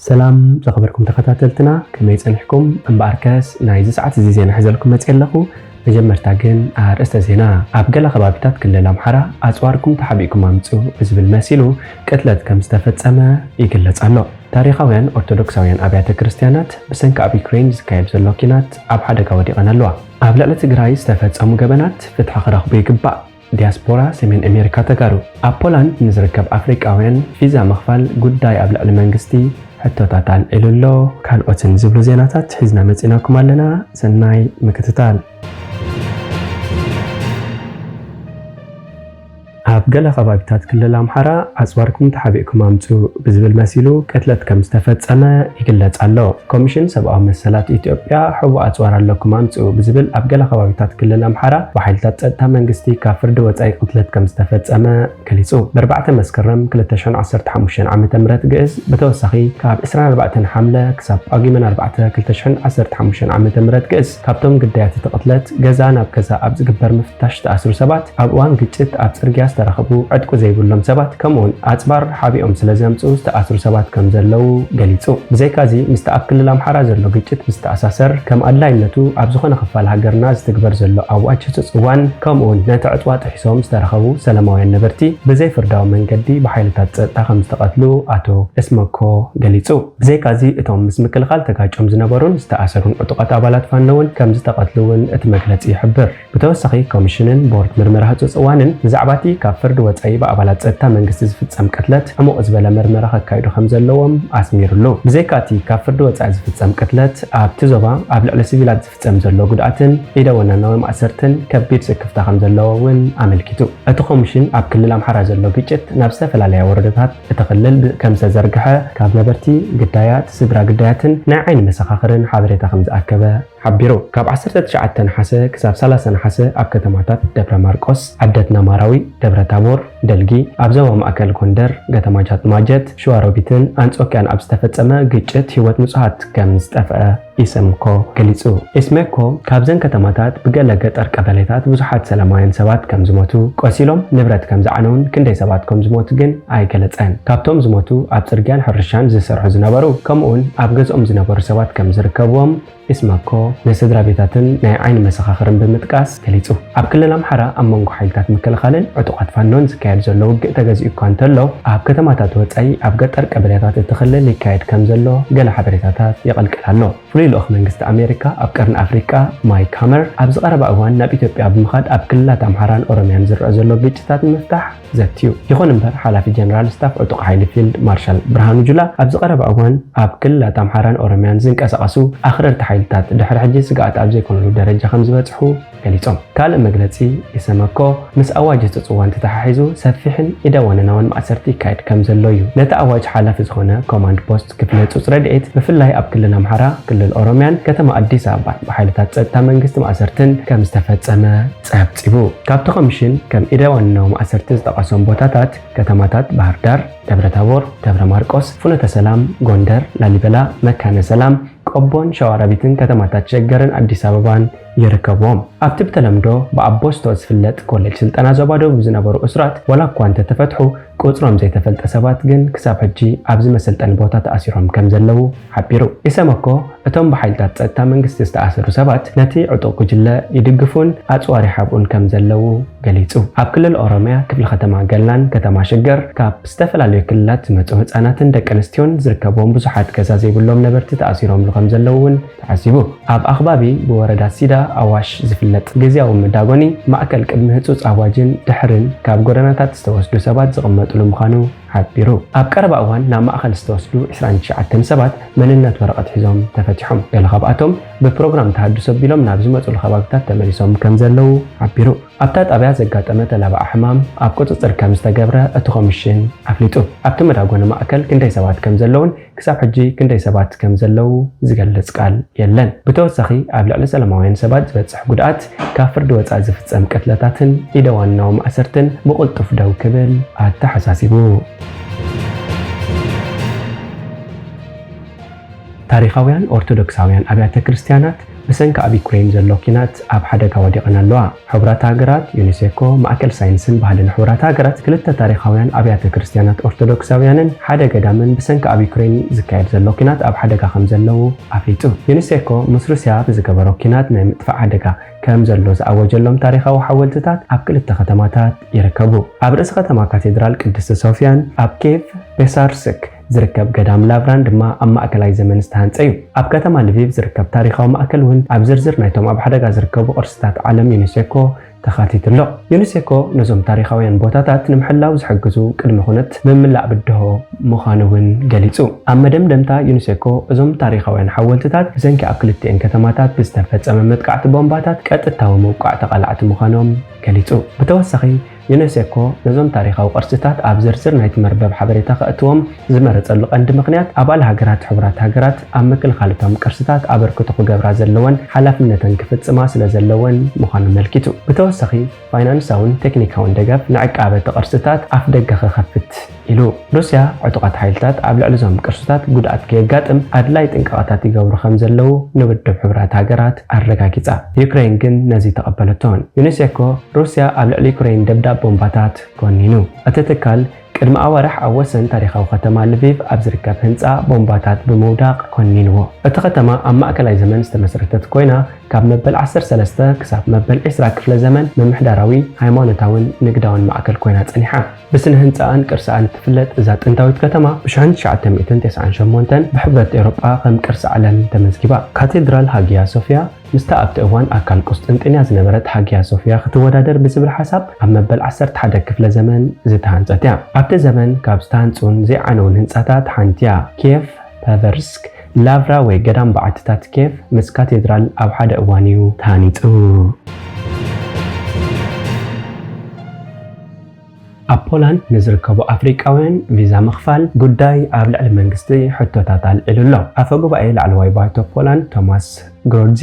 ሰላም ዝኸበርኩም ተኸታተልትና፣ ከመይ ጸኒሕኩም? እምበኣርከስ ናይዚ ሰዓት እዚ ዜና ሒዘልኩም መጽየ ኣለኹ። መጀመርታ ግን ኣርእስተ ዜና። ኣብ ገለ ከባቢታት ክልል ኣምሓራ ኣጽዋርኩም ተሓቢእኩም ኣምጽኡ ብዝብል መሲሉ ቅትለት ከም ዝተፈጸመ ይግለጽ ኣሎ። ታሪኻውያን ኦርቶዶክሳውያን ኣብያተ ክርስቲያናት ብሰንኪ ኣብ ዩክሬን ዝካየድ ዘሎ ኪናት ኣብ ሓደጋ ወዲቐን ኣለዋ። ኣብ ልዕሊ ትግራይ ዝተፈጸሙ ገበናት ፍትሒ ክረኽቡ ይግባእ። ዲያስፖራ ሰሜን ኣሜሪካ ተጋሩ። ኣብ ፖላንድ ንዝርከብ ኣፍሪቃውያን ቪዛ ምኽፋል ጉዳይ ኣብ ልዕሊ መንግስቲ ሕቶታት ኣልዒሉ ኣሎ። ካልኦትን ዝብሉ ዜናታት ሒዝና መጺናኩም ኣለና። ሰናይ ምክትታል። ኣብ ገለ ከባቢታት ክልል ኣምሓራ ኣጽዋርኩም ተሓቢእኩም ኣምጽኡ ብዝብል መሲሉ ቅትለት ከም ዝተፈጸመ ይግለጽ ኣሎ። ኮሚሽን ሰብኣዊ መሰላት ኢትዮጵያ ሕቡእ ኣጽዋር ኣለኩም ኣምጽኡ ብዝብል ኣብ ገለ ከባቢታት ክልል ኣምሓራ ብሓይልታት ጸጥታ መንግስቲ ካብ ፍርዲ ወጻኢ ቅትለት ከም ዝተፈጸመ ገሊጹ። ብ4 መስከረም ክልተ ሽሕን ዓሰርተ ሓሙሽተን ዓመተ ምህረት ግእዝ ብተወሳኺ ካብ ዕስራን ኣርባዕተን ሓምለ ክሳብ ጳጉመን ኣርባዕተ ክልተ ሽሕን ዓሰርተ ሓሙሽተን ዓመተ ምህረት ግእዝ ካብቶም ግዳያት እቲ ቅትለት ገዛ ናብ ገዛ ኣብ ዝግበር ምፍታሽ ዝተኣስሩ ሰባት ኣብ እዋን ግጭት ኣብ ጽርግያ ዝተረኸቡ ዕጥቁ ዘይብሎም ሰባት ከምኡውን ኣጽባር ሓቢኦም ስለ ዘምጽኡ ዝተኣስሩ ሰባት ከም ዘለዉ ገሊጹ። ብዘይካዚ ምስቲ ኣብ ክልል ኣምሓራ ዘሎ ግጭት ብዝተኣሳሰር ከም ኣድላይነቱ ኣብ ዝኾነ ክፋል ሃገርና ዝትግበር ዘሎ ኣዋጅ ህጹጽ እዋን ከምኡውን ነቲ ዕጽዋ ጥሒሶም ዝተረኸቡ ሰላማውያን ነበርቲ ብዘይፍርዳዊ መንገዲ ብሓይልታት ጸጥታ ከም ዝተቐትሉ ኣቶ እስመኮ ገሊጹ። ብዘይካዚ እቶም ምስ ምክልኻል ተጋጭዮም ዝነበሩን ዝተኣሰሩን ዕጡቓት ኣባላት ፋኖ እውን ከም ዝተቐትሉ እውን እቲ መግለጺ ይሕብር። ብተወሳኺ ኮሚሽንን ቦርድ ምርመራ ህጹጽ እዋንን ብዛዕባ እቲ ካብ ፍርዲ ወጻኢ ብኣባላት ጸጥታ መንግስቲ ዝፍጸም ቅትለት ዕሙቕ ዝበለ ምርመራ ከካይዱ ከም ዘለዎም ኣስሚሩሉ። ብዘይካ እቲ ካብ ፍርዲ ወጻኢ ዝፍጸም ቅትለት ኣብቲ ዞባ ኣብ ልዕሊ ሲቪላት ዝፍጸም ዘሎ ጉድኣትን ኢደወናናዊ ማእሰርትን ከቢድ ስክፍታ ከም ዘለዎ እውን ኣመልኪቱ። እቲ ኮሚሽን ኣብ ክልል ኣምሓራ ዘሎ ግጭት ናብ ዝተፈላለያ ወረዳታት እቲ ክልል ብ-፣ ከም ዝተዘርግሐ ካብ ነበርቲ፣ ግዳያት፣ ስድራ ግዳያትን ናይ ዓይኒ መሰኻኽርን ሓበሬታ ከም ዝኣከበ ሓቢሩ። ካብ ዓሰርተ ትሽዓተ ነሓሰ ክሳብ ሰላሳ ነሓሰ ኣብ ከተማታት ደብረ ማርቆስ፣ ዓደትና ማራዊ፣ ደብረ ታቦር፣ ደልጊ፣ ኣብ ዞባ ማእከል ጎንደር፣ ከተማታት ማጀት፣ ሸዋሮቢትን ኣንጾኪያን ኣብ ዝተፈጸመ ግጭት ህይወት ንጹሃት ከም ዝጠፍአ ኢሰምኮ ገሊጹ። ኢስሜኮ ካብዘን ከተማታት ብገለ ገጠር ቀበሌታት ብዙሓት ሰላማውያን ሰባት ከም ዝሞቱ፣ ቆሲሎም ንብረት ከም ዝዓነውን ክንደይ ሰባት ከም ዝሞቱ ግን ኣይገለጸን። ካብቶም ዝሞቱ ኣብ ጽርግያን ሕርሻን ዝሰርሑ ዝነበሩ ከምኡውን ኣብ ገዝኦም ዝነበሩ ሰባት ከም ዝርከብዎም ኢስማኮ ንስድራ ቤታትን ናይ ዓይኒ መሰኻኽርን ብምጥቃስ ገሊጹ። ኣብ ክልል ኣምሓራ ኣብ መንጎ ሓይልታት ምክልኻልን ዕጡቓት ፋኖን ዝካየድ ዘሎ ውግእ ተገዚኡ እኳ እንተሎ፣ ኣብ ከተማታት ወጻኢ ኣብ ገጠር ቀበሌታት እቲ ክልል ይካየድ ከም ዘሎ ገለ ሓበሬታታት ይቕልቀል ኣሎ። ፍሉይ ልኡኽ መንግስቲ ኣሜሪካ ኣብ ቀርኒ ኣፍሪቃ ማይክ ሃመር ኣብዚ ቀረባ እዋን ናብ ኢትዮጵያ ብምኻድ ኣብ ክልላት ኣምሓራን ኦሮምያን ዝረአ ዘሎ ግጭታት ንምፍታሕ ዘትዩ። ይኹን እምበር ሓላፊ ጀነራል ስታፍ ዕጡቕ ሓይሊ ፊልድ ማርሻል ብርሃኑ ጁላ ኣብዚ ቀረባ እዋን ኣብ ክልላት ኣምሓራን ኦሮምያን ዝንቀሳቐሱ ኣኽረርቲ ሓይልታት ድሕሪ ሕጂ ስግኣት ኣብ ዘይኮነሉ ደረጃ ከም ዝበጽሑ ገሊጾም። ካልእ መግለጺ ኢሰመኮ ምስ ኣዋጅ ህጹጽ እዋን ተተሓሒዙ ሰፊሕን ኢደወነናውን ማእሰርቲ ይካየድ ከም ዘሎ እዩ። ነቲ ኣዋጅ ሓላፊ ዝኾነ ኮማንድ ፖስት ክፍለ ህጹጽ ረድኤት ብፍላይ ኣብ ክልል ኣምሓራ፣ ክልል ኦሮምያን ከተማ ኣዲስ ኣበባን ብሓይልታት ጸጥታ መንግስቲ ማእሰርትን ከም ዝተፈጸመ ጸብጺቡ። ካብቲ ኮሚሽን ከም ኢደወነናዊ ማእሰርቲ ዝጠቐሶም ቦታታት ከተማታት ባህር ዳር፣ ደብረ ታቦር፣ ደብረ ማርቆስ፣ ፍኖተ ሰላም፣ ጎንደር፣ ላሊበላ፣ መካነ ሰላም፣ ቆቦን ሸዋሮቢትን ከተማታት ሸገርን ኣዲስ ኣበባን ይርከብዎም። ኣብቲ ብተለምዶ ብኣቦስቶ ዝፍለጥ ኮሌጅ ስልጠና ዞባ ደቡብ ዝነበሩ እሱራት ዋላ እኳ እንተተፈትሑ፣ ቁጽሮም ዘይተፈልጠ ሰባት ግን ክሳብ ሕጂ ኣብዚ መሰልጠኒ ቦታ ተኣሲሮም ከም ዘለዉ ሓቢሩ። ኢሰመኮ እቶም ብሓይልታት ጸጥታ መንግስቲ ዝተኣሰሩ ሰባት ነቲ ዕጡቕ ጉጅለ ይድግፉን ኣጽዋር ይሓብኡን ከም ዘለዉ ገሊጹ። ኣብ ክልል ኦሮምያ ክፍለ ከተማ ገላን ከተማ ሽገር ካብ ዝተፈላለዩ ክልላት ዝመጹ ህጻናትን ደቂ ኣንስትዮን ዝርከብዎም ብዙሓት ገዛ ዘይብሎም ነበርቲ ተኣሲሮምሉ ከም ዘለዉ እውን ተዓዚቡ። ኣብ ኣኽባቢ ብወረዳ ሲዳ ኣዋሽ ዝፍለጥ ግዝያዊ መዳጎኒ ማእከል ቅድሚ ህጹጽ ኣዋጅን ድሕርን ካብ ጎደናታት ዝተወስዱ ሰባት ዝቕመጥሉ ምዃኑ ሓቢሩ። ኣብ ቀረባ እዋን ናብ ማእከል ዝተወስዱ ዕስራን ትሽዓተን ሰባት መንነት ወረቐት ሒዞም ተፈቲሖም። ገለ ካብኣቶም ብፕሮግራም ተሃድሶ ኣቢሎም ናብ ዝመጹሉ ከባቢታት ተመሊሶም ከም ዘለዉ ሓቢሩ። ኣብታ ጣብያ ዘጋጠመ ተላባዒ ሕማም ኣብ ቁጽጽር ከም ዝተገብረ እቲ ኮሚሽን ኣፍሊጡ። ኣብቲ መዳጎኒ ማእከል ክንደይ ሰባት ከም ዘለውን ክሳብ ሕጂ ክንደይ ሰባት ከም ዘለዉ ዝገልጽ ቃል የለን። ብተወሳኺ ኣብ ልዕሊ ሰላማውያን ሰባት ዝበጽሕ ጉድኣት፣ ካብ ፍርዲ ወጻኢ ዝፍጸም ቅትለታትን ኢደዋናዊ ማእሰርትን ብቕልጡፍ ደው ክብል ኣተሓሳሲቡ። ታሪኻውያን ኦርቶዶክሳውያን ኣብያተ ክርስቲያናት ብሰንኪ ኣብ ዩክሬን ዘሎ ኲናት ኣብ ሓደጋ ወዲቐን ኣለዋ። ሕቡራት ሃገራት፣ ዩኒሴኮ፣ ማእከል ሳይንስን ባህልን ሕቡራት ሃገራት ክልተ ታሪኻውያን ኣብያተ ክርስትያናት ኦርቶዶክሳውያንን ሓደ ገዳምን ብሰንኪ ኣብ ዩክሬን ዝካየድ ዘሎ ኲናት ኣብ ሓደጋ ከም ዘለዉ ኣፍሊጡ። ዩኒሴኮ ምስ ሩስያ ብዝገበሮ ኲናት ናይ ምጥፋእ ሓደጋ ከም ዘሎ ዝኣወጀሎም ታሪኻዊ ሓወልትታት ኣብ ክልተ ከተማታት ይርከቡ። ኣብ ርእሲ ከተማ ካቴድራል ቅድስቲ ሶፊያን ኣብ ኬቭ ፔሳርስክ ዝርከብ ገዳም ላቭራን ድማ ኣብ ማእከላይ ዘመን ዝተሃንጸ እዩ። ኣብ ከተማ ልቪቭ ዝርከብ ታሪኻዊ ማእከል እውን ኣብ ዝርዝር ናይቶም ኣብ ሓደጋ ዝርከቡ ቅርስታት ዓለም ዩኒሴኮ ተኻቲቱ ኣሎ። ዩኒሴኮ ነዞም ታሪኻውያን ቦታታት ንምሕላው ዝሕግዙ ቅድመ ኩነት ምምላእ ብድሆ ምዃኑ እውን ገሊጹ። ኣብ መደምደምታ ዩኒሴኮ እዞም ታሪኻውያን ሓወልትታት ብሰንኪ ኣብ ክልቲኤን ከተማታት ብዝተፈጸመ መጥቃዕቲ ቦምባታት ቀጥታዊ ምውቃዕ ተቓላዕቲ ምዃኖም ገሊጹ። ብተወሳኺ ዩኔስኮ ነዞም ታሪኻዊ ቅርስታት ኣብ ዝርዝር ናይቲ መርበብ ሓበሬታ ከእትዎም ዝመረጸሉ ቀንዲ ምኽንያት፣ ኣባል ሃገራት ሕቡራት ሃገራት ኣብ ምክልኻል እቶም ቅርስታት ኣበርክቶ ክገብራ ዘለወን ሓላፍነተን ክፍጽማ ስለ ዘለወን ምዃኑ ኣመልኪቱ። ብተወሳኺ፣ ፋይናንሳውን ቴክኒካውን ደገፍ ንዕቃበ እቲ ቅርስታት ኣፍደገ ክኸፍት ኢሉ። ሩስያ ዕጡቓት ሓይልታት ኣብ ልዕሊ እዞም ቅርስታት ጉድኣት ከየጋጥም ኣድላይ ጥንቃቐታት ይገብሩ ከም ዘለዉ ንውድብ ሕቡራት ሃገራት ኣረጋጊጻ። ዩክሬን ግን ነዚ ተቐበለቶን። ዩኔስኮ ሩስያ ኣብ ልዕሊ ዩክሬን ደብዳብ ቦምባታት ኮኒኑ። እቲ ትካል ቅድሚ ኣዋርሕ ኣብ ወሰን ታሪኻዊ ከተማ ልቪቭ ኣብ ዝርከብ ህንጻ ቦምባታት ብምውዳቕ ኮኒንዎ። እቲ ከተማ ኣብ ማእከላይ ዘመን ዝተመስረተት ኮይና፣ ካብ መበል ዓሰርተ ሰለስተ ክሳብ መበል ዕስራ ክፍለ ዘመን ምምሕዳራዊ፣ ሃይማኖታውን ንግዳውን ማእከል ኮይና ጸኒሓ። ብስነ ህንጻኣን ቅርስኣን እትፍለጥ እዛ ጥንታዊት ከተማ፣ ብሽሕን ትሽዓተ ሚእትን ተስዓን ሸሞንተን ብሕብረት ኤውሮጳ ከም ቅርሲ ዓለም ተመዝጊባ። ካቴድራል ሃጊያ ሶፊያ ምስታ ኣብቲ እዋን ኣካል ቁስጥንጥንያ ዝነበረት ሃጊያ ሶፊያ ክትወዳደር ብዝብል ሓሳብ ኣብ መበል ዓሰርተ ሓደ ክፍለ ዘመን ዝተሃንጸት እያ። ኣብቲ ዘመን ካብ ዝተሃንጹን ዘይዓነውን ህንጻታት ሓንቲ እያ። ኪየቭ ፐቨርስክ ላቭራ ወይ ገዳም በዓትታት ኪየቭ ምስ ካቴድራል ኣብ ሓደ እዋን እዩ ተሃኒጹ። ኣብ ፖላንድ ንዝርከቡ ኣፍሪቃውያን ቪዛ ምኽፋል ጉዳይ ኣብ ልዕሊ መንግስቲ ሕቶታት ኣልዒሉ ኣሎ። ኣፈ ጉባኤ ላዕለዋይ ባይቶ ፖላንድ ቶማስ ግሮድዚ፣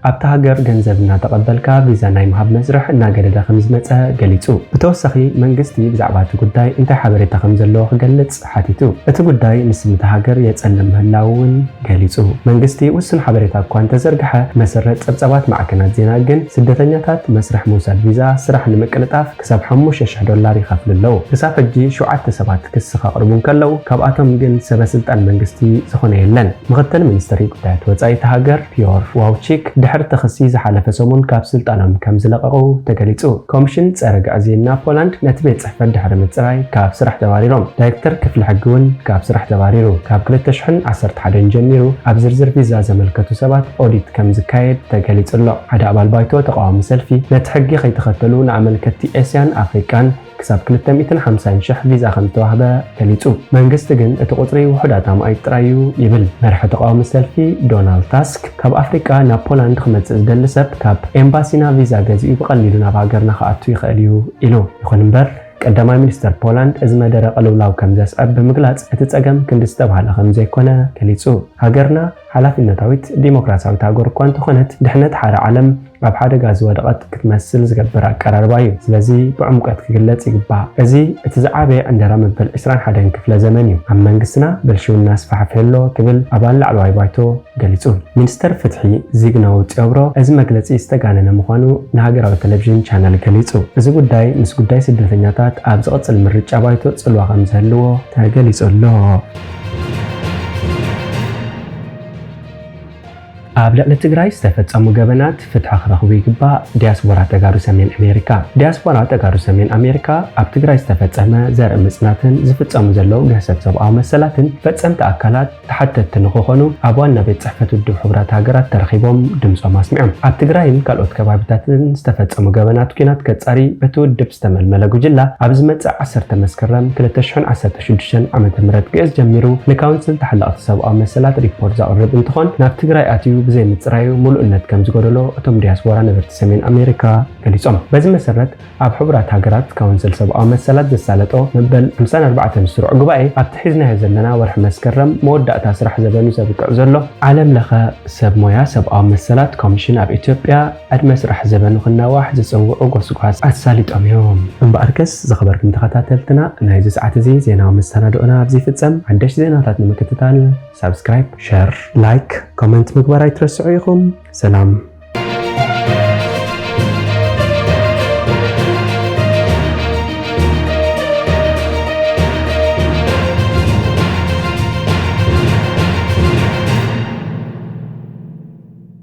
ኣብታ ሃገር ገንዘብ እናተቐበልካ ቪዛ ናይ ምሃብ መስርሕ እናገደደ ከም ዝመጸ ገሊጹ። ብተወሳኺ፣ መንግስቲ ብዛዕባ እቲ ጉዳይ እንታይ ሓበሬታ ከም ዘለዎ ክገልጽ ሓቲቱ። እቲ ጉዳይ ንስም እታ ሃገር የጸልም ምህላዉ እውን ገሊጹ። መንግስቲ ውሱን ሓበሬታ እኳ እንተዘርግሐ፣ መሰረት ጸብጻባት ማዕከናት ዜና ግን፣ ስደተኛታት መስርሕ ምውሳድ ቪዛ ስራሕ ንምቅልጣፍ ክሳብ ሓሙሽተ ሽሕ ዶላር ይኸፍሉ ኣለዉ። ክሳብ ሕጂ ሸውዓተ ሰባት ክሲ ከቕርቡ እንከለዉ፣ ካብኣቶም ግን ሰበ ስልጣን መንግስቲ ዝኾነ የለን። ምኽትል ሚኒስትሪ ጉዳያት ወጻኢ እታ ሃገር ፒዮር ዋውቺክ ድሕሪ እቲ ክሲ ዝሓለፈ ሰሙን ካብ ስልጣኖም ከም ዝለቐቑ ተገሊጹ። ኮሚሽን ጸረ ግዕዝይና ፖላንድ ነቲ ቤት ጽሕፈት ድሕሪ ምጽራይ ካብ ስራሕ ተባሪሮም። ዳይሬክተር ክፍሊ ሕጊ እውን ካብ ስራሕ ተባሪሩ። ካብ ክልተ ሽሕን ዓሰርተ ሓደን ጀሚሩ ኣብ ዝርዝር ቪዛ ዘመልከቱ ሰባት ኦዲት ከም ዝካየድ ተገሊጹ ኣሎ። ሓደ ኣባል ባይቶ ተቓዋሚ ሰልፊ ነቲ ሕጊ ከይተኸተሉ ንኣመልከትቲ ኤስያን ኣፍሪቃን ክሳብ ክልተ ሚእትን ሓምሳን ሽሕ ቪዛ ከም ዝተዋህበ ገሊጹ። መንግስቲ ግን እቲ ቁጽሪ ውሑዳት ኣማኢት ጥራይ እዩ ይብል። መራሒ ተቓዋሚ ሰልፊ ዶናልድ ታስክ፣ ካብ ኣፍሪቃ ናብ ፖላንድ ክመጽእ ዝደሊ ሰብ ካብ ኤምባሲና ቪዛ ገዚኡ ብቐሊሉ ናብ ሃገርና ክኣቱ ይኽእል እዩ ኢሉ። ይኹን እምበር፣ ቀዳማይ ሚኒስተር ፖላንድ እዚ መደረ ቅልውላው ከም ዘስዕብ ብምግላጽ፣ እቲ ጸገም ክንዲ ዝተባህለ ከም ዘይኮነ ገሊጹ። ሃገርና ሓላፍነታዊት ዲሞክራሲያዊት ሃገር እኳ እንተኾነት፣ ድሕነት ሓደ ዓለም ኣብ ሓደጋ ዝወደቐት ክትመስል ዝገብር ኣቀራርባ እዩ። ስለዚ ብዕምቆት ክግለጽ ይግባእ። እዚ እቲ ዝዓበየ ዕንደራ መበል ዕስራን ሓደን ክፍለ ዘመን እዩ። ኣብ መንግስትና ብልሽውና ኣስፋሕፊሑ ኣሎ ክብል ኣባል ላዕለዋይ ባይቶ ገሊጹ። ሚኒስተር ፍትሒ ዚግናው ጺዮብሮ እዚ መግለጺ ዝተጋነነ ምዃኑ ንሃገራዊ ቴሌቪዥን ቻነል ገሊጹ። እዚ ጉዳይ ምስ ጉዳይ ስደተኛታት ኣብ ዝቕጽል ምርጫ ባይቶ ጽልዋ ከም ዝህልዎ ተገሊጹ ኣሎ። ኣብ ልዕሊ ትግራይ ዝተፈጸሙ ገበናት ፍትሒ ክረኽቡ ይግባእ፣ ዲያስፖራ ተጋሩ ሰሜን ኣሜሪካ። ዲያስፖራ ተጋሩ ሰሜን ኣሜሪካ ኣብ ትግራይ ዝተፈጸመ ዘርኢ ምጽናትን ዝፍጸሙ ዘለዉ ግህሰት ሰብኣዊ መሰላትን ፈጸምቲ ኣካላት ተሓተትቲ ንኽኾኑ ኣብ ዋና ቤት ጽሕፈት ውድብ ሕቡራት ሃገራት ተረኺቦም ድምጾም ኣስሚዖም። ኣብ ትግራይን ካልኦት ከባቢታትን ዝተፈጸሙ ገበናት ኲናት ከጻሪ በቲ ውድብ ዝተመልመለ ጉጅላ ኣብ ዝመጽእ ዓሰርተ መስከረም ክልተ ሽሕን ዓሰርተ ሽዱሽተን ዓመተ ምህረት ግእዝ ጀሚሩ ንካውንስል ተሓለቕቲ ሰብኣዊ መሰላት ሪፖርት ዘቕርብ እንትኾን፣ ናብ ትግራይ ኣትዩ ብዘይምጽራዩ ምሉእነት ከም ዝጎደሎ እቶም ዲያስፖራ ነበርቲ ሰሜን ኣሜሪካ ገሊጾም። በዚ መሰረት፣ ኣብ ሕቡራት ሃገራት ካውንስል ሰብኣዊ መሰላት ዘሳለጦ መበል ሓምሳን ኣርባዕተን ስሩዕ ጉባኤ ኣብቲ ሒዝናዮ ዘለና ወርሒ መስከረም መወዳእታ ስራሕ ዘበኑ ዘብቅዕ ዘሎ ዓለም ለኸ ሰብ ሞያ ሰብኣዊ መሰላት ኮሚሽን ኣብ ኢትዮጵያ ዕድመ ስራሕ ዘበኑ ክናዋሕ ዝጽውዑ ጎስጓስ ኣሳሊጦም እዮም። እምበኣርከስ ዝኸበርኩም ተኸታተልትና ናይዚ ሰዓት እዚ ዜናዊ መሰናድኦና ኣብዚ ይፍጸም። ሓደሽቲ ዜናታት ንምክትታል ሳብስክራይብ፣ ሸር፣ ላይክ፣ ኮመንት ምግባር ኣይትረስዑ ኢኹም። ሰላም።